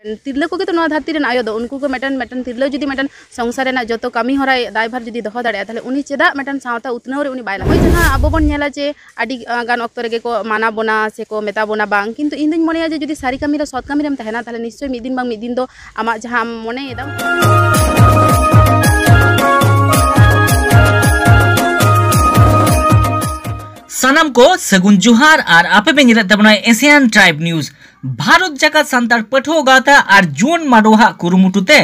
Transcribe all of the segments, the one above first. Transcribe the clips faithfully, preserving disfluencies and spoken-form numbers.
ᱛᱤᱨᱞᱟᱹ ᱠᱚᱜᱮ ᱛᱚ ᱱᱚᱣᱟ ᱫᱷᱟᱹᱨᱛᱤ ᱨᱮᱱ ᱟᱭᱳ ᱫᱚ᱾ ᱩᱱᱠᱩ ᱠᱚ ᱢᱤᱫᱴᱮᱱ, ᱢᱤᱫᱴᱮᱱ ᱛᱤᱨᱞᱟᱹ ᱡᱩᱫᱤ ᱢᱤᱫᱴᱮᱱ ᱥᱚᱝᱥᱟᱨ ᱨᱮᱱᱟᱜ ᱡᱚᱛᱚ ᱠᱟᱹᱢᱤ ᱦᱚᱨᱟᱭ ᱫᱟᱭᱵᱷᱟᱨ ᱡᱩᱫᱤ ᱫᱚᱦᱚ ᱫᱟᱲᱮᱭᱟᱜᱼᱟ, ᱛᱟᱦᱞᱮ ᱩᱱᱤ ᱪᱮᱫᱟᱜ ᱢᱤᱫᱴᱮᱱ ᱥᱟᱶᱛᱟ ᱩᱛᱱᱟᱹᱣ ᱨᱮ ᱩᱱᱤ ᱵᱟᱭ ᱞᱟᱦᱟᱜᱼᱟ? ᱱᱚᱜᱼᱚᱭ ᱡᱟᱦᱟᱸ ᱟᱵᱚ ᱵᱚᱱ ᱧᱮᱞᱟ ᱡᱮ ᱟᱹᱰᱤ, ᱟᱸ, ᱜᱟᱱ ᱚᱠᱛᱚ ᱨᱮᱜᱮ ᱠᱚ ᱢᱟᱱᱟ ᱵᱚᱱᱟ ᱥᱮ ᱠᱚ ᱢᱮᱛᱟ ᱵᱚᱱᱟ ᱵᱟᱝ, ᱠᱤᱱᱛᱩ ᱤᱧ ᱫᱩᱧ ᱢᱚᱱᱮᱭᱟ ᱡᱮ ᱡᱩᱫᱤ ᱥᱟᱹᱨᱤ ᱠᱟᱹᱢᱤ ᱨᱮ, ᱥᱚᱛ ᱠᱟᱹᱢᱤ ᱨᱮᱢ ᱛᱟᱦᱮᱱᱟ, ᱛᱟᱦᱞᱮ ᱱᱤᱥᱪᱚᱭ ᱢᱤᱫ ᱫᱤᱱ ᱵᱟᱝ ᱢᱤᱫ ᱫᱤᱱ ᱫᱚ ᱟᱢᱟᱜ ᱡᱟᱦᱟᱸ ᱟᱢ ᱢᱚᱱᱮᱭᱮᱫᱟᱢ᱾ ᱥᱟᱱᱟᱢ ᱠᱚ ᱥᱟᱹᱜᱩᱱ ᱡᱚᱦᱟᱨ ᱟᱨ ᱟᱯᱮ ᱯᱮ ᱧᱮᱞᱮᱫ ᱛᱟᱵᱚᱱᱟ Asian Tribe News᱾ ᱵᱷᱟᱨᱚᱛ ᱡᱟᱠᱟᱛ ᱥᱟᱱᱛᱟᱲ ᱯᱟᱹᱴᱷᱩᱣᱟᱹ ᱜᱟᱶᱛᱟ ᱟᱨ ᱡᱩᱣᱟᱹᱱ ᱢᱟᱰᱣᱟᱣᱟᱜ ᱠᱩᱨᱩᱢᱩᱴᱩ ᱛᱮ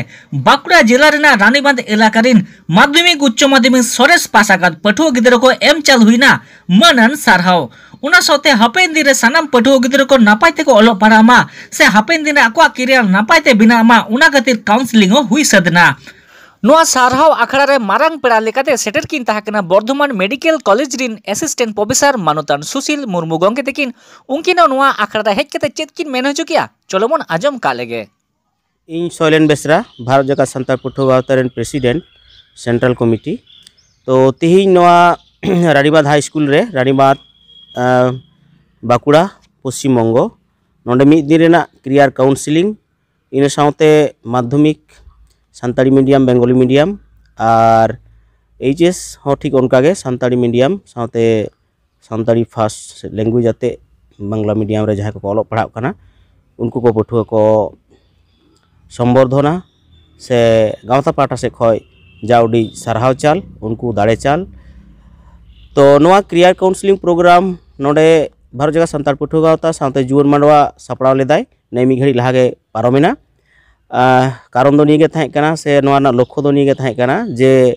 ᱵᱟᱸᱠᱩᱲᱟ ᱡᱮᱞᱟ ᱨᱮᱱᱟᱜ ᱨᱟᱱᱤᱵᱟᱸᱫᱷ ᱮᱞᱟᱠᱟ ᱨᱮᱱ ᱢᱟᱫᱽᱫᱷᱚᱢᱤᱠ ᱩᱪᱪᱚ ᱢᱟᱫᱽᱫᱷᱚᱢᱤᱠ ᱥᱚᱨᱮᱥ ᱯᱟᱥ ᱟᱠᱟᱫ ᱯᱟᱹᱴᱷᱩᱣᱟᱹ ᱜᱤᱫᱽᱨᱟᱹ ᱠᱚ ᱮᱢ ᱪᱟᱞ ᱦᱩᱭᱱᱟ ᱢᱟᱹᱱᱟᱱ ᱥᱟᱨᱦᱟᱣ᱾ ᱚᱱᱟ ᱥᱟᱶᱛᱮ ᱦᱟᱯᱮᱱ ᱫᱤᱱ ᱨᱮ ᱥᱟᱱᱟᱢ ᱯᱟᱹᱴᱷᱩᱣᱟᱹ ᱜᱤᱫᱽᱨᱟᱹ ᱠᱚ ᱱᱟᱯᱟᱭ ᱛᱮᱠᱚ ᱚᱞᱚᱜ ᱯᱟᱲᱦᱟᱜ ᱢᱟ ᱥᱮ ᱦᱟᱯᱮᱱ ᱫᱤᱱ ᱨᱮ ᱟᱠᱚᱣᱟᱜ ᱠᱮᱨᱤᱭᱟᱨ ᱱᱟᱯᱟᱭ ᱛᱮ ᱵᱮᱱᱟᱜ ᱢᱟ, ᱚᱱᱟ ᱠᱷᱟᱹᱛᱤᱨ ᱠᱟᱣᱩᱱᱥᱮᱞᱤᱝ ᱦᱚᱸ ᱦᱩᱭ ᱥᱟᱹᱛ ᱮᱱᱟ᱾ ᱱᱚᱣᱟ ᱥᱟᱨᱦᱟᱣ ᱟᱠᱷᱲᱟ ᱨᱮ ᱢᱟᱨᱟᱝ ᱯᱮᱲᱟ ᱞᱮᱠᱟᱛᱮ ᱥᱮᱴᱮᱨ ᱠᱤᱱ ᱛᱟᱦᱮᱸ ᱠᱟᱱᱟ ᱵᱚᱨᱫᱷᱚᱢᱟᱱ ᱢᱮᱰᱤᱠᱮᱞ ᱠᱚᱞᱮᱡᱽ ᱨᱤᱱ ᱮᱥᱤᱥᱴᱮᱱᱴ ᱯᱨᱚᱯᱷᱮᱥᱚᱨ ᱢᱟᱱᱚᱛᱟᱱ ᱥᱩᱥᱤᱞ ᱢᱩᱨᱢᱩ ᱜᱚᱢᱠᱮ ᱛᱟᱹᱠᱤᱱ᱾ ᱩᱱᱠᱤᱱ ᱦᱚᱸ ᱱᱚᱣᱟ ᱟᱠᱷᱲᱟ ᱨᱮ ᱦᱮᱡ ᱠᱟᱛᱮ ᱪᱮᱫ ᱠᱤᱱ ᱢᱮᱱ ᱦᱚᱪᱚ ᱠᱮᱜᱼᱟ, ᱪᱚᱞᱚ ᱵᱚᱱ ᱟᱸᱡᱚᱢ ᱠᱟᱜ ᱞᱮᱜᱮ᱾ ᱤᱧ ᱥᱚᱭᱞᱮᱱ ᱵᱮᱥᱨᱟ, ᱵᱷᱟᱨᱚᱛ ᱡᱟᱠᱟᱛ ᱥᱟᱱᱛᱟᱲ ᱯᱟᱹᱴᱷᱩᱣᱟᱹ ᱜᱟᱶᱛᱟ ᱨᱮᱱ ᱯᱨᱮᱥᱤᱰᱮᱱᱴ, ᱥᱮᱱᱴᱨᱟᱞ ᱠᱚᱢᱤᱴᱤ᱾ ᱛᱚ, ᱛᱤᱦᱤᱧ ᱱᱚᱣᱟ ᱨᱟᱱᱤᱵᱟᱸᱫᱷ ᱦᱟᱭ ᱥᱠᱩᱞ ᱨᱮ, ᱨᱟᱱᱤᱵᱟᱸᱫᱷ, ᱟᱸ, ᱵᱟᱸᱠᱩᱲᱟ, ᱯᱚᱥᱪᱤᱢ ᱵᱚᱝᱜᱚ, ᱱᱚᱰᱮ ᱢᱤᱫ ᱫᱤᱱ ᱨᱮᱱᱟᱜ ᱠᱮᱨᱤᱭᱟᱨ ᱠᱟᱣᱩᱱᱥᱮᱞᱤᱝ, ᱤᱱᱟᱹ ᱥᱟᱶᱛᱮ ᱢᱟᱫᱽᱫᱷᱚᱢᱤᱠ ᱥᱟᱱᱛᱟᱲᱤ ᱢᱤᱰᱤᱭᱟᱢ, ᱵᱮᱝᱜᱚᱞᱤ ᱢᱤᱰᱤᱭᱟᱢ ᱟᱨ ᱮᱭᱤᱪ ᱮᱥ ᱦᱚᱸ ᱴᱷᱤᱠ ᱚᱱᱠᱟᱜᱮ ᱥᱟᱱᱛᱟᱲᱤ ᱢᱤᱰᱤᱭᱟᱢ ᱥᱟᱶᱛᱮ ᱥᱟᱱᱛᱟᱲᱤ ᱯᱷᱟᱥᱴ ᱞᱮᱝᱜᱩᱭᱮᱡᱽ ᱟᱛᱮ ᱵᱟᱝᱞᱟ ᱢᱤᱰᱤᱭᱟᱢ ᱨᱮ ᱡᱟᱦᱟᱸᱭ ᱠᱚᱠᱚ ᱚᱞᱚᱜ ᱯᱟᱲᱦᱟᱜ ᱠᱟᱱᱟ, ᱩᱱᱠᱩ ᱠᱚ ᱯᱟᱹᱴᱷᱩᱣᱟᱹ ᱠᱚ ᱥᱚᱢᱵᱚᱨᱫᱷᱚᱱᱟ ᱥᱮ ᱜᱟᱶᱛᱟ ᱯᱟᱦᱴᱟ ᱥᱮᱫ ᱠᱷᱚᱱ ᱡᱟ ᱩᱰᱤᱡ ᱥᱟᱨᱦᱟᱣ ᱪᱟᱞ, ᱩᱱᱠᱩ ᱫᱟᱲᱮ ᱪᱟᱞ᱾ ᱛᱚ, ᱱᱚᱣᱟ ᱠᱮᱨᱤᱭᱟᱨ ᱠᱟᱣᱩᱱᱥᱮᱞᱤᱝ ᱯᱨᱳᱜᱨᱟᱢ ᱱᱚᱰᱮ ᱵᱷᱟᱨᱚᱛ ᱡᱟᱠᱟᱛ ᱥᱟᱱᱛᱟᱲ ᱯᱟᱹᱴᱷᱩᱣᱟᱹ ᱜᱟᱶᱛᱟ ᱥᱟᱶᱛᱮ ᱡᱩᱣᱟᱹᱱ ᱢᱟᱰᱣᱟ ᱥᱟᱯᱲᱟᱣ ᱞᱮᱫᱟᱭ᱾ ᱱᱮ ᱢᱤᱫ ᱜᱷᱟᱹᱲᱤᱡ ᱞᱟᱦᱟ ᱜᱮ ᱯᱟᱨᱚᱢᱮᱱᱟ᱾ ᱟᱦ, ᱠᱟᱨᱚᱱ ᱫᱚ ᱱᱤᱭᱟᱹ ᱜᱮ ᱛᱟᱦᱮᱸ ᱠᱟᱱᱟ, ᱥᱮ ᱱᱚᱣᱟ ᱨᱮᱱᱟᱜ ᱞᱚᱠᱠᱷᱚ ᱫᱚ ᱱᱤᱭᱟᱹ ᱜᱮ ᱛᱟᱦᱮᱸ ᱠᱟᱱᱟ ᱡᱮ,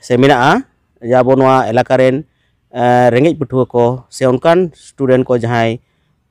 ᱥᱮ ᱢᱮᱱᱟᱜᱼᱟ ᱡᱮ ᱟᱵᱚ ᱱᱚᱣᱟ ᱮᱞᱟᱠᱟ ᱨᱮᱱ, ᱟᱦ, ᱨᱮᱸᱜᱮᱡ ᱯᱟᱹᱴᱷᱩᱣᱟᱹ ᱠᱚ ᱥᱮ ᱚᱱᱠᱟᱱ ᱥᱴᱩᱰᱮᱱᱴ ᱠᱚ ᱡᱟᱦᱟᱸᱭ,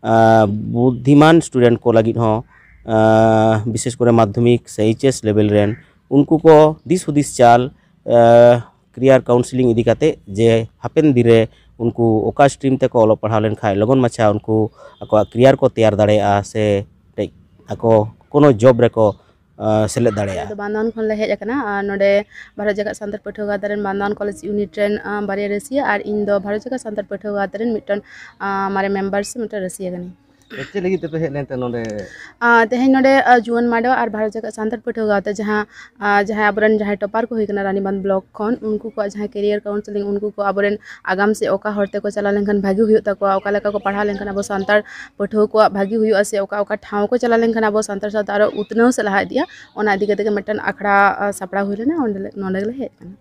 ᱟᱦ, ᱵᱩᱫᱽᱫᱷᱤᱢᱟᱱ ᱥᱴᱩᱰᱮᱱᱴ ᱠᱚ ᱞᱟᱹᱜᱤᱫ ᱦᱚᱸ, ᱟᱦ, ᱵᱤᱥᱮᱥ ᱠᱚᱨᱮ ᱢᱟᱫᱽᱫᱷᱚᱢᱤᱠ ᱥᱮ ᱮᱭᱤᱪ ᱮᱥ ᱞᱮᱵᱮᱞ ᱨᱮᱱ, ᱩᱱᱠᱩ ᱠᱚ ᱫᱤᱥ ᱦᱩᱫᱤᱥ ᱪᱟᱞ, ᱟᱦ, ᱠᱮᱨᱤᱭᱟᱨ ᱠᱟᱣᱩᱱᱥᱮᱞᱤᱝ ᱤᱫᱤ ᱠᱟᱛᱮ ᱡᱮ ᱦᱟᱯᱮᱱ ᱫᱤᱱ ᱨᱮ ᱩᱱᱠᱩ ᱚᱠᱟ ᱥᱴᱨᱤᱢ ᱛᱮᱠᱚ ᱚᱞᱚᱜ ᱯᱟᱲᱦᱟᱣ ᱞᱮᱱᱠᱷᱟᱱ ᱞᱚᱜᱚᱱ ᱢᱟᱪᱷᱟ ᱩᱱᱠᱩ ᱟᱠᱚᱣᱟᱜ ᱠᱮᱨᱤᱭᱟᱨ ᱠᱚ ᱛᱮᱭᱟᱨ ᱫᱟᱲᱮᱭᱟᱜᱼᱟ ᱥᱮ ᱢᱤᱫᱴᱮᱡ ᱟᱠᱚ ᱠᱳᱱᱳ ᱡᱚᱵ ᱨᱮᱠᱚ, ᱟᱦ, ᱥᱮᱞᱮᱫ ᱫᱟᱲᱮᱭᱟᱜᱼᱟ᱾ ᱟᱞᱮ ᱫᱚ ᱵᱟᱱᱫᱷᱣᱟᱱ ᱠᱷᱚᱱ ᱞᱮ ᱦᱮᱡ ᱟᱠᱟᱱᱟ᱾ ᱟᱨ ᱱᱚᱰᱮ ᱵᱷᱟᱨᱚᱛ ᱡᱟᱠᱟᱛ ᱥᱟᱱᱛᱟᱲ ᱯᱟᱹᱴᱷᱩᱣᱟᱹ ᱜᱟᱶᱛᱟ ᱨᱮᱱ ᱵᱟᱱᱫᱷᱣᱟᱱ ᱠᱚᱞᱮᱡᱽ ᱤᱭᱩᱱᱤᱴ ᱨᱮᱱ, ᱟᱦ, ᱵᱟᱨᱭᱟ ᱨᱟᱹᱥᱤᱭᱟᱹ, ᱟᱨ ᱤᱧ ᱫᱚ ᱵᱷᱟᱨᱚᱛ ᱡᱟᱠᱟᱛ ᱥᱟᱱᱛᱟᱲ ᱯᱟᱹᱴᱷᱩᱣᱟᱹ ᱜᱟᱶᱛᱟ ᱨᱮᱱ ᱢᱤᱫᱴᱮᱱ, ᱟᱦ, ᱢᱟᱨᱮ ᱢᱮᱢᱵᱟᱨ ᱥᱮ ᱢᱤᱫᱴᱮᱱ ᱨᱟᱹᱥᱤᱭᱟᱹ ᱠᱟᱹᱱᱟᱹᱧ᱾ ᱪᱮᱫ ᱞᱟᱹᱜᱤᱫ ᱛᱮᱯᱮ ᱦᱮᱡ ᱞᱮᱱ ᱛᱮ ᱱᱚᱰᱮ? ᱟᱨ ᱛᱮᱦᱮᱧ ᱱᱚᱰᱮ ᱟᱨ ᱡᱩᱣᱟᱹᱱ ᱢᱟᱰᱣᱟ ᱟᱨ ᱵᱷᱟᱨᱚᱛ ᱡᱟᱠᱟᱛ ᱥᱟᱱᱛᱟᱲ ᱯᱟᱹᱴᱷᱩᱣᱟᱹ ᱜᱟᱶᱛᱟ ᱡᱟᱦᱟᱸ ᱟᱨ ᱡᱟᱦᱟᱸᱭ ᱟᱵᱚᱨᱮᱱ ᱡᱟᱦᱟᱸᱭ ᱴᱚᱯᱟᱨ ᱠᱚ ᱦᱩᱭ ᱠᱟᱱᱟ ᱨᱟᱱᱤᱵᱟᱸᱫᱷ ᱵᱞᱚᱠ ᱠᱷᱚᱱ, ᱩᱱᱠᱩ ᱠᱚᱣᱟᱜ ᱡᱟᱦᱟᱸᱭ ᱠᱮᱨᱤᱭᱟᱨ ᱠᱟᱣᱩᱱᱥᱮᱞᱤᱝ, ᱩᱱᱠᱩ ᱠᱚ ᱟᱵᱚᱨᱮᱱ ᱟᱜᱟᱢ ᱥᱮ ᱚᱠᱟ ᱦᱚᱨ ᱛᱮᱠᱚ ᱪᱟᱞᱟᱣ ᱞᱮᱱᱠᱷᱟᱱ ᱵᱷᱟᱹᱜᱤ ᱦᱩᱭᱩᱜ ᱛᱟᱠᱚᱣᱟ, ᱚᱠᱟ ᱞᱮᱠᱟ ᱠᱚ ᱯᱟᱲᱦᱟᱣ ᱞᱮᱱᱠᱷᱟᱱ ᱟᱵᱚ ᱥᱟᱱᱛᱟᱲ ᱯᱟᱹᱴᱷᱩᱣᱟᱹ ᱠᱚᱣᱟᱜ ᱵᱷᱟᱹᱜᱤ ᱦᱩᱭᱩᱜᱼᱟ, ᱥᱮ ᱚᱠᱟ ᱚᱠᱟ ᱴᱷᱟᱶ ᱠᱚ ᱪᱟᱞᱟᱣ ᱞᱮᱱᱠᱷᱟᱱ ᱟᱵᱚ ᱥᱟᱱᱛᱟᱲ ᱥᱟᱶᱛᱟ ᱟᱨᱚ ᱩᱛᱱᱟᱹᱣ ᱥᱮ ᱞᱟᱦᱟ ᱤᱫᱤᱜᱼᱟ, ᱚᱱᱟ ᱤᱫᱤ ᱠᱟᱛᱮ ᱜᱮ ᱢᱤᱫᱴᱮᱱ ᱟᱠᱷᱲᱟ ᱥᱟᱯᱲᱟᱣ ᱦᱩᱭ ᱞᱮᱱᱟ᱾ ᱚᱸᱰᱮ ᱞᱮ- ᱱᱚᱸᱰᱮ ᱜᱮᱞᱮ ᱦᱮᱡ ᱟᱠᱟᱱᱟ᱾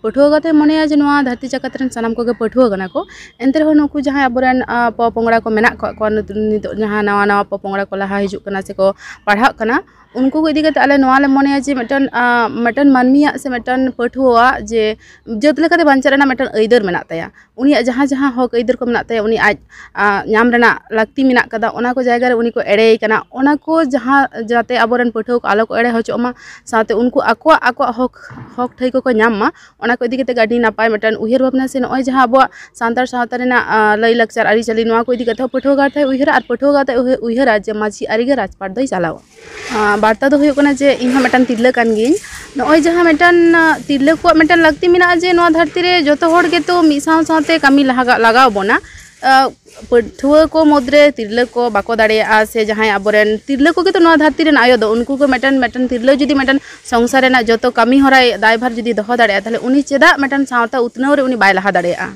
ᱯᱟᱹᱴᱷᱩᱣᱟᱹ ᱜᱟᱶᱛᱟᱭ ᱢᱚᱱᱮᱭᱟ ᱡᱮ ᱱᱚᱣᱟ ᱫᱷᱟᱹᱨᱛᱤ ᱡᱟᱠᱟᱛ ᱨᱮᱱ ᱥᱟᱱᱟᱢ ᱠᱚᱜᱮ ᱯᱟᱹᱴᱷᱩᱣᱟᱹ ᱠᱟᱱᱟ ᱠᱚ, ᱮᱱᱛᱮ ᱨᱮᱦᱚᱸ ᱱᱩᱠᱩ ᱡᱟᱦᱟᱸᱭ ᱟᱵᱚᱨᱮᱱ ᱯᱚᱯᱚᱝᱲᱟ ᱠᱚ ᱢᱮᱱᱟᱜ ᱠᱟᱜ ᱠᱚᱣᱟ, ᱱᱤᱛᱚᱜ ᱡᱟᱦᱟᱸ ᱱᱟᱣᱟ ᱱᱟᱣᱟ ᱯᱚᱯᱚᱝᱲᱟ ᱠᱚ ᱞᱟᱦᱟ ᱦᱤᱡᱩᱜ ᱠᱟᱱᱟ ᱥᱮᱠᱚ ᱯᱟᱲᱦᱟᱜ ᱠᱟᱱᱟ, ᱩᱱᱠᱩ ᱠᱚ ᱤᱫᱤ ᱠᱟᱛᱮ ᱟᱞᱮ ᱱᱚᱣᱟ ᱞᱮ ᱢᱚᱱᱮᱭᱟ ᱡᱮ ᱢᱤᱫᱴᱮᱱ ᱢᱤᱫᱴᱮᱱ ᱢᱟᱹᱱᱢᱤᱭᱟᱜ ᱥᱮ ᱢᱤᱫᱴᱮᱱ ᱯᱟᱹᱴᱷᱩᱣᱟᱹᱣᱟᱜ ᱡᱮ ᱡᱟᱹᱛ ᱞᱮᱠᱟᱛᱮ ᱵᱟᱧᱪᱟᱜ ᱨᱮᱱᱟᱜ ᱢᱤᱫᱴᱮᱱ ᱟᱹᱭᱫᱟᱹᱨ ᱢᱮᱱᱟᱜ ᱛᱟᱭᱟ᱾ ᱩᱱᱤᱭᱟᱜ ᱡᱟᱦᱟᱸ ᱡᱟᱦᱟᱸ ᱦᱚᱠ ᱟᱹᱭᱫᱟᱹᱨ ᱠᱚ ᱢᱮᱱᱟᱜ ᱛᱟᱭᱟ, ᱩᱱᱤ ᱟᱡ ᱧᱟᱢ ᱨᱮᱱᱟᱜ ᱞᱟᱹᱠᱛᱤ ᱢᱮᱱᱟᱜ ᱠᱟᱫᱟ, ᱚᱱᱟ ᱠᱚ ᱡᱟᱭᱜᱟ ᱨᱮ ᱩᱱᱤ ᱠᱚ ᱮᱲᱮᱭᱮ ᱠᱟᱱᱟ᱾ ᱚᱱᱟ ᱠᱚ ᱡᱟᱦᱟᱸ ᱡᱟᱛᱮ ᱟᱵᱚᱨᱮᱱ ᱯᱟᱹᱴᱷᱩᱣᱟᱹ ᱠᱚ ᱟᱞᱚ ᱠᱚ ᱮᱲᱮ ᱦᱚᱪᱚᱜ ᱢᱟ, ᱥᱟᱶᱛᱮ ᱩᱱᱠᱩ ᱟᱠᱚᱣᱟᱜ ᱟᱠᱚᱣᱟᱜ ᱦᱚᱠ ᱦᱚᱠ ᱴᱷᱟᱹᱭ ᱠᱚᱠᱚ ᱧᱟᱢ ᱢᱟ, ᱚᱱᱟ ᱠᱚ ᱤᱫᱤ ᱠᱟᱛᱮ ᱟᱹᱰᱤ ᱱᱟᱯᱟᱭ ᱢᱤᱫᱴᱮᱱ ᱩᱭᱦᱟᱹᱨ ᱵᱷᱟᱵᱽᱱᱟ ᱥᱮ ᱱᱚᱜᱼᱚᱭ ᱡᱟᱦᱟᱸ ᱟᱵᱚᱣᱟᱜ ᱥᱟᱱᱛᱟᱲ ᱥᱟᱶᱛᱟ ᱨᱮᱱᱟᱜ ᱞᱟᱹᱭ ᱞᱟᱠᱪᱟᱨ ᱟᱹᱨᱤᱪᱟᱹᱞᱤ, ᱱᱚᱣᱟ ᱠᱚ ᱤᱫᱤ ᱠᱟᱛᱮ ᱦᱚᱸ ᱯᱟᱹᱴᱷᱩᱣᱟᱹ ᱜᱟᱶᱛᱟᱭ ᱩᱭᱦᱟᱹᱨᱟ ᱟᱨ ᱯᱟᱹᱴᱷᱩᱣᱟᱹ ᱜᱟᱶᱛᱟᱭ ᱩᱭᱦᱟᱹᱨᱟ ᱡᱮ ᱢᱟᱹᱡᱷᱤ ᱟᱹᱨᱤ ᱜᱮ ᱨᱟᱡᱽᱯᱟᱴ ᱫᱚᱭ ᱪᱟᱞᱟᱣᱟ᱾ ᱵᱟᱨᱛᱟ ᱫᱚ ᱦᱩᱭᱩᱜ ᱠᱟᱱᱟ ᱡᱮ ᱤᱧ ᱦᱚᱸ ᱢᱤᱫᱴᱟᱝ ᱛᱤᱨᱞᱟᱹ ᱠᱟᱱ ᱜᱤᱭᱟᱹᱧ᱾ ᱱᱚᱜᱼᱚᱭ ᱡᱟᱦᱟᱸ ᱢᱤᱫᱴᱟᱝ ᱛᱤᱨᱞᱟᱹ ᱠᱚᱣᱟᱜ ᱢᱤᱫᱴᱟᱝ ᱞᱟᱹᱠᱛᱤ ᱢᱮᱱᱟᱜᱼᱟ ᱡᱮ ᱱᱚᱣᱟ ᱫᱷᱟᱹᱨᱛᱤ ᱨᱮ ᱡᱚᱛᱚ ᱦᱚᱲ ᱜᱮᱛᱚ ᱢᱤᱫ ᱥᱟᱶ ᱥᱟᱶᱛᱮ ᱠᱟᱹᱢᱤ ᱞᱟᱦᱟ ᱞᱟᱜᱟᱣ ᱵᱚᱱᱟ᱾ ᱯᱟᱹᱴᱷᱩᱣᱟᱹ ᱠᱚ ᱢᱩᱫᱽᱨᱮ ᱛᱤᱨᱞᱟᱹ ᱠᱚ ᱵᱟᱠᱚ ᱫᱟᱲᱮᱭᱟᱜᱼᱟ, ᱥᱮ ᱡᱟᱦᱟᱸᱭ ᱟᱵᱚᱨᱮᱱ ᱛᱤᱨᱞᱟᱹ ᱠᱚᱜᱮ ᱛᱚ ᱱᱚᱣᱟ ᱫᱷᱟᱹᱨᱛᱤ ᱨᱮᱱ ᱟᱭᱳ ᱫᱚ, ᱩᱱᱠᱩ ᱠᱚ ᱢᱤᱫᱴᱮᱱ ᱢᱤᱫᱴᱮᱱ ᱛᱤᱨᱞᱟᱹ ᱡᱩᱫᱤ ᱢᱤᱫᱴᱮᱱ ᱥᱚᱝᱥᱟᱨ ᱨᱮᱱᱟᱜ ᱡᱚᱛᱚ ᱠᱟᱹᱢᱤ ᱦᱚᱨᱟᱭ ᱫᱟᱭᱵᱷᱟᱨ ᱡᱩᱫᱤ ᱫᱚᱦᱚ ᱫᱟᱲᱮᱭᱟᱜᱼᱟ, ᱛᱟᱦᱚᱞᱮ ᱩᱱᱤ ᱪᱮᱫᱟᱜ ᱢᱤᱫᱴᱮᱱ ᱥᱟᱶᱛᱟ ᱩᱛᱱᱟᱹᱣ ᱨᱮ ᱩᱱᱤ ᱵᱟᱭ ᱞᱟᱦᱟ ᱫᱟᱲᱮᱭᱟᱜᱼᱟ?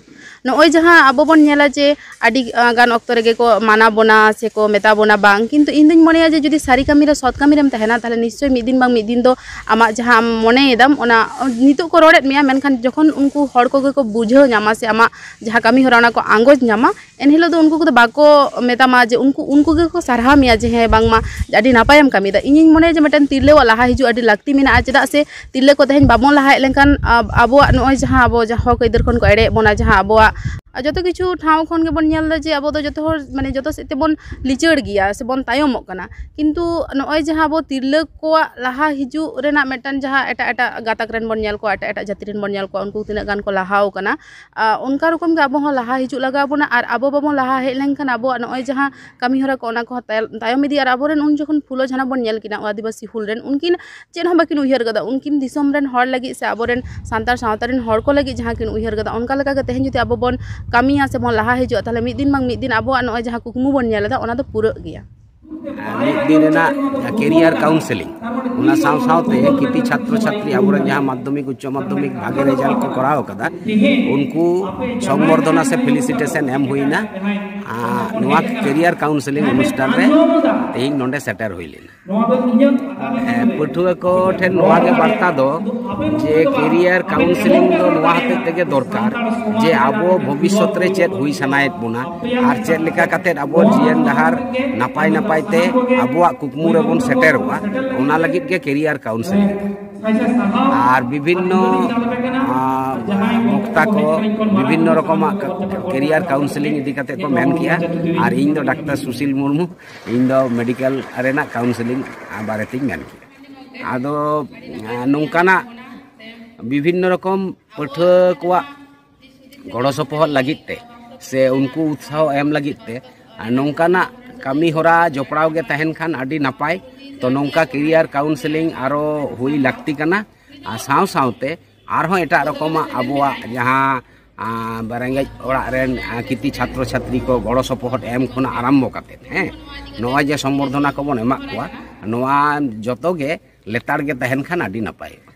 ᱱᱚᱜᱼᱚᱭ ᱡᱟᱦᱟᱸ ᱟᱵᱚ ᱵᱚᱱ ᱧᱮᱞᱟ ᱡᱮ ᱟᱹᱰᱤ ᱜᱟᱱ ᱚᱠᱛᱚ ᱨᱮᱜᱮ ᱠᱚ ᱢᱟᱱᱟ ᱵᱚᱱᱟ ᱥᱮᱠᱚ ᱢᱮᱛᱟ ᱵᱚᱱᱟ ᱵᱟᱝ, ᱠᱤᱱᱛᱩ ᱤᱧ ᱫᱩᱧ ᱢᱚᱱᱮᱭᱟ ᱡᱮ ᱡᱩᱫᱤ ᱥᱟᱹᱨᱤ ᱠᱟᱹᱢᱤ ᱨᱮ ᱥᱚᱛ ᱠᱟᱹᱢᱤ ᱨᱮᱢ ᱛᱟᱦᱮᱱᱟ, ᱛᱟᱦᱚᱞᱮ ᱱᱤᱥᱪᱚᱭ ᱢᱤᱫ ᱫᱤᱱ ᱵᱟᱝ ᱢᱤᱫ ᱫᱤᱱ ᱫᱚ ᱟᱢᱟᱜ ᱡᱟᱦᱟᱸ ᱟᱢ ᱢᱚᱱᱮᱭᱮᱫᱟᱢ ᱚᱱᱟ ᱱᱤᱛᱚᱜ ᱠᱚ ᱨᱚᱲᱮᱫ ᱢᱮᱭᱟ, ᱢᱮᱱᱠᱷᱟᱱ ᱡᱚᱠᱷᱚᱱ ᱩᱱᱠᱩ ᱦᱚᱲ ᱠᱚᱜᱮ ᱠᱚ ᱵᱩᱡᱷᱟᱹᱣ ᱧᱟᱢᱟ ᱥᱮ ᱟᱢᱟᱜ ᱡᱟᱦᱟᱸ ᱠᱟᱹᱢᱤ ᱦᱚᱨᱟ ᱚᱱᱟ ᱠᱚ ᱟᱸᱜᱚᱪ ᱧᱟᱢᱟ, ᱮᱱᱦᱤᱞᱳᱜ ᱫᱚ ᱩᱱᱠᱩ ᱠᱚᱫᱚ ᱵᱟᱠᱚ ᱢᱮᱛᱟᱢᱟ ᱡᱮ ᱩᱱᱠᱩ ᱩᱱᱠᱩ ᱜᱮᱠᱚ ᱥᱟᱨᱦᱟᱣ ᱢᱮᱭᱟ ᱡᱮ ᱦᱮᱸ ᱵᱟᱝᱢᱟ ᱟᱹᱰᱤ ᱱᱟᱯᱟᱭᱮᱢ ᱠᱟᱹᱢᱤᱭᱮᱫᱟ᱾ ᱤᱧᱤᱧ ᱢᱚᱱᱮᱭᱟ ᱡᱮ ᱢᱤᱫᱴᱮᱱ ᱛᱤᱨᱞᱟᱹᱣᱟᱜ ᱞᱟᱦᱟ ᱦᱤᱡᱩᱜ ᱟᱹᱰᱤ ᱞᱟᱹᱠᱛᱤ ᱢᱮᱱᱟᱜᱼᱟ, ᱪᱮᱫᱟᱜ ᱥᱮ ᱛᱤᱨᱞᱟᱹ ᱠᱚ ᱛᱮᱦᱮᱧ ᱵᱟᱵᱚᱱ ᱞᱟᱦᱟ ᱦᱮᱡ ᱞᱮᱱᱠᱷᱟᱱ ᱟᱵᱚᱣᱟᱜ ᱱᱚᱜᱼᱚᱭ ᱡᱟᱦᱟᱸ ᱟᱵᱚ ᱡᱟᱦᱟᱸ ᱦᱚᱠ ᱟᱹᱭᱫᱟᱹᱨ ᱠᱷᱚᱱ ᱠᱚ ᱮᱲᱮᱭᱮᱫ ᱵᱚᱱᱟ, ᱡᱟᱦᱟᱸ ᱟᱵᱚᱣᱟᱜ ᱡᱚᱛᱚ ᱠᱤᱪᱷᱩ ᱴᱷᱟᱶ ᱠᱷᱚᱱ ᱜᱮᱵᱚᱱ ᱧᱮᱞ ᱮᱫᱟ ᱡᱮ ᱟᱵᱚ ᱫᱚ ᱡᱚᱛᱚ ᱦᱚᱲ ᱢᱟᱱᱮ ᱡᱚᱛᱚ ᱥᱮᱫ ᱛᱮᱵᱚᱱ ᱞᱤᱪᱟᱹᱲ ᱜᱮᱭᱟ ᱥᱮᱵᱚᱱ ᱛᱟᱭᱚᱢᱚᱜ ᱠᱟᱱᱟ᱾ ᱠᱤᱱᱛᱩ ᱱᱚᱜᱼᱚᱭ ᱡᱟᱦᱟᱸ ᱟᱵᱚ ᱛᱤᱨᱞᱟᱹ ᱠᱚᱣᱟᱜ ᱞᱟᱦᱟ ᱦᱤᱡᱩᱜ ᱨᱮᱱᱟᱜ ᱢᱤᱫᱴᱟᱝ ᱡᱟᱦᱟᱸ ᱮᱴᱟᱜ ᱮᱴᱟᱜ ᱜᱟᱛᱟᱠ ᱨᱮᱱ ᱵᱚᱱ ᱧᱮᱞ ᱠᱚᱣᱟ, ᱮᱴᱟᱜ ᱮᱴᱟᱜ ᱡᱟᱹᱛᱤ ᱨᱮᱱ ᱵᱚᱱ ᱧᱮᱞ ᱠᱚᱣᱟ, ᱩᱱᱠᱩ ᱛᱤᱱᱟᱹᱜ ᱜᱟᱱ ᱠᱚ ᱞᱟᱦᱟᱣ ᱠᱟᱱᱟ, ᱚᱱᱠᱟ ᱨᱚᱠᱚᱢ ᱜᱮ ᱟᱵᱚ ᱦᱚᱸ ᱞᱟᱦᱟ ᱦᱤᱡᱩᱜ ᱞᱟᱜᱟᱣ ᱵᱚᱱᱟ᱾ ᱟᱨ ᱟᱵᱚ ᱵᱟᱵᱚᱱ ᱞᱟᱦᱟ ᱦᱮᱡ ᱞᱮᱱᱠᱷᱟᱱ ᱟᱵᱚᱣᱟᱜ ᱱᱚᱜᱼᱚᱭ ᱡᱟᱦᱟᱸ ᱠᱟᱹᱢᱤ ᱦᱚᱨᱟ ᱠᱚ, ᱚᱱᱟ ᱠᱚᱦᱚᱸ ᱛᱟᱭᱚᱢ ᱤᱫᱤᱜᱼᱟ᱾ ᱟᱨ ᱟᱵᱚᱨᱮᱱ ᱩᱱ ᱡᱚᱠᱷᱚᱱ ᱯᱷᱩᱞᱳ ᱡᱷᱟᱱᱚ ᱵᱚᱱ ᱧᱮᱞ ᱠᱤᱱᱟ ᱟᱹᱫᱤᱵᱟᱹᱥᱤ ᱦᱩᱞ ᱨᱮᱱ, ᱩᱱᱠᱤᱱ ᱪᱮᱫ ᱦᱚᱸ ᱵᱟᱹᱠᱤᱱ ᱩᱭᱦᱟᱹᱨ ᱠᱟᱫᱟ᱾ ᱩᱱᱠᱤᱱ ᱫᱤᱥᱚᱢ ᱨᱮᱱ ᱦᱚᱲ ᱞᱟᱹᱜᱤᱫ ᱥᱮ ᱟᱵᱚᱨᱮᱱ ᱥᱟᱱᱛᱟᱲ ᱥᱟᱶᱛᱟ ᱨᱮᱱ ᱦᱚᱲ ᱠᱚ ᱞᱟᱹᱜᱤᱫ ᱡᱟᱦᱟᱸ ᱠᱤᱱ ᱩᱭᱦᱟᱹᱨ ᱠᱟᱫᱟ, ᱚᱱᱠᱟ ᱞᱮᱠᱟ ᱜᱮ ᱛᱮᱦᱮᱧ ᱡᱩᱫᱤ ᱟᱵᱚ ᱵᱚᱱ ᱠᱟᱹᱢᱤᱭᱟ ᱥᱮ ᱵᱚᱱ ᱞᱟᱦᱟ ᱦᱤᱡᱩᱜᱼᱟ, ᱛᱟᱦᱚᱞᱮ ᱢᱤᱫ ᱫᱤᱱ ᱵᱟᱝ ᱢᱤᱫ ᱫᱤᱱ ᱟᱵᱚᱣᱟᱜ ᱱᱚᱜᱼᱚᱭ ᱡᱟᱦᱟᱸ ᱠᱩᱠᱢᱩ ᱵᱚᱱ ᱧᱮᱞ ᱮᱫᱟ, ᱚᱱᱟ ᱫᱚ ᱯᱩᱨᱟᱹᱜ ᱜᱮᱭᱟ᱾ ᱢᱤᱫ ᱫᱤᱱ ᱨᱮᱱᱟᱜ ᱠᱮᱨᱤᱭᱟᱨ ᱠᱟᱣᱩᱱᱥᱮᱞᱤᱝ, ᱚᱱᱟ ᱥᱟᱶ ᱥᱟᱶᱛᱮ ᱠᱤᱛᱤ ᱪᱷᱟᱛᱨᱚ ᱪᱷᱟᱛᱨᱤ ᱟᱵᱚᱨᱮᱱ ᱡᱟᱦᱟᱸ ᱢᱟᱫᱽᱫᱷᱚᱢᱤᱠ ᱩᱪᱪᱚ ᱢᱟᱫᱽᱫᱷᱚᱢᱤᱠ ᱵᱷᱟᱜᱮ ᱨᱮᱡᱟᱞᱴ ᱠᱚ ᱠᱚᱨᱟᱣ ᱠᱟᱫᱟ, ᱩᱱᱠᱩ ᱥᱚᱝᱵᱚᱨᱫᱷᱚᱱᱟ ᱥᱮ ᱯᱷᱮᱞᱤᱥᱤᱴᱮᱥᱚᱱ ᱮᱢ ᱦᱩᱭᱱᱟ᱾ ᱟᱨ ᱱᱚᱣᱟ ᱠᱮᱨᱤᱭᱟᱨ ᱠᱟᱣᱩᱱᱥᱮᱞᱤᱝ ᱚᱱᱩᱥᱴᱷᱟᱱ ᱨᱮ ᱛᱮᱦᱮᱧ ᱱᱚᱰᱮ ᱥᱮᱴᱮᱨ ᱦᱩᱭ ᱞᱮᱱᱟ᱾ ᱦᱮᱸ, ᱯᱟᱹᱴᱷᱩᱣᱟᱹ ᱠᱚ ᱴᱷᱮᱱ ᱱᱚᱣᱟ ᱜᱮ ᱵᱟᱨᱛᱟ ᱫᱚ, ᱡᱮ ᱠᱮᱨᱤᱭᱟᱨ ᱠᱟᱣᱩᱱᱥᱮᱞᱤᱝ ᱫᱚ ᱱᱚᱣᱟ ᱦᱚᱛᱮᱡ ᱛᱮᱜᱮ ᱫᱚᱨᱠᱟᱨ, ᱡᱮ ᱟᱵᱚ ᱵᱷᱚᱵᱤᱥᱥᱚᱛ ᱨᱮ ᱪᱮᱫ ᱦᱩᱭ ᱥᱟᱱᱟᱭᱮᱫ ᱵᱚᱱᱟ ᱟᱨ ᱪᱮᱫ ᱞᱮᱠᱟ ᱠᱟᱛᱮᱫ ᱟᱵᱚ ᱡᱤᱭᱚᱱ ᱰᱟᱦᱟᱨ ᱱᱟᱯᱟᱭ ᱱᱟᱯᱟᱭ ᱛᱮ ᱟᱵᱚᱣᱟᱜ ᱠᱩᱠᱢᱩ ᱨᱮᱵᱚᱱ ᱥᱮᱴᱮᱨᱚᱜᱼᱟ, ᱚᱱᱟ ᱞᱟᱹᱜᱤᱫ ᱜᱮ ᱠᱮᱨᱤᱭᱟᱨ ᱠᱟᱣᱩᱱᱥᱮᱞᱤᱝ᱾ ᱟᱨ ᱵᱤᱵᱷᱤᱱᱱᱚ ᱵᱚᱠᱛᱟ ᱠᱚ ᱵᱤᱵᱷᱤᱱᱱᱚ ᱨᱚᱠᱚᱢᱟᱜ ᱠᱮᱨᱤᱭᱟᱨ ᱠᱟᱣᱩᱱᱥᱮᱞᱤᱝ ᱤᱫᱤ ᱠᱟᱛᱮ ᱠᱚ ᱢᱮᱱ ᱠᱮᱜᱼᱟ᱾ ᱟᱨ ᱤᱧ ᱫᱚ ᱰᱟᱠᱛᱟᱨ ᱥᱩᱥᱤᱞ ᱢᱩᱨᱢᱩ, ᱤᱧ ᱫᱚ ᱢᱮᱰᱤᱠᱮᱞ ᱨᱮᱱᱟᱜ ᱠᱟᱣᱩᱱᱥᱮᱞᱤᱝ ᱵᱟᱨᱮᱛᱤᱧ ᱢᱮᱱ ᱠᱮᱜᱼᱟ᱾ ᱟᱫᱚ ᱱᱚᱝᱠᱟᱱᱟᱜ ᱵᱤᱵᱷᱤᱱᱱᱚ ᱨᱚᱠᱚᱢ ᱯᱟᱹᱴᱷᱩᱣᱟᱹ ᱠᱚᱣᱟᱜ ᱜᱚᱲᱚ ᱥᱚᱯᱚᱦᱚᱫ ᱞᱟᱹᱜᱤᱫ ᱛᱮ ᱥᱮ ᱩᱱᱠᱩ ᱩᱛᱥᱟᱦᱚ ᱮᱢ ᱞᱟᱹᱜᱤᱫ ᱛᱮ ᱟᱨ ᱱᱚᱝᱠᱟᱱᱟᱜ ᱠᱟᱹᱢᱤ ᱦᱚᱨᱟ ᱡᱚᱯᱲᱟᱣ ᱜᱮ ᱛᱟᱦᱮᱱ ᱠᱷᱟᱱ ᱟᱹᱰᱤ ᱱᱟᱯᱟᱭ᱾ ᱛᱚ ᱱᱚᱝᱠᱟ ᱠᱮᱨᱤᱭᱟᱨ ᱠᱟᱣᱩᱱᱥᱮᱞᱤᱝ ᱟᱨᱚ ᱦᱩᱭ ᱞᱟᱹᱠᱛᱤ ᱠᱟᱱᱟ᱾ ᱟᱨ ᱥᱟᱶ ᱥᱟᱶᱛᱮ ᱟᱨᱦᱚᱸ ᱮᱴᱟᱜ ᱨᱚᱠᱚᱢᱟᱜ ᱟᱵᱚᱣᱟᱜ ᱡᱟᱦᱟᱸ ᱨᱮᱸᱜᱮᱡ ᱚᱲᱟᱜ ᱨᱮᱱ ᱠᱤᱛᱤ ᱪᱷᱟᱛᱨᱚ ᱪᱷᱟᱛᱨᱤ ᱠᱚ ᱜᱚᱲᱚ ᱥᱚᱯᱚᱦᱚᱫ ᱮᱢ ᱠᱷᱚᱱᱟᱜ ᱟᱨᱟᱢᱵᱚ ᱠᱟᱛᱮ, ᱦᱮᱸ, ᱱᱚᱜᱼᱚᱭ ᱡᱮ ᱥᱚᱢᱵᱚᱨᱫᱷᱚᱱᱟ ᱠᱚᱵᱚᱱ ᱮᱢᱟᱜ ᱠᱚᱣᱟ, ᱱᱚᱣᱟ ᱡᱚᱛᱚ ᱜᱮ ᱞᱮᱛᱟᱲ ᱜᱮ ᱛᱟᱦᱮᱱ ᱠᱷᱟᱱ ᱟᱹᱰᱤ ᱱᱟᱯᱟᱭᱚᱜᱼᱟ᱾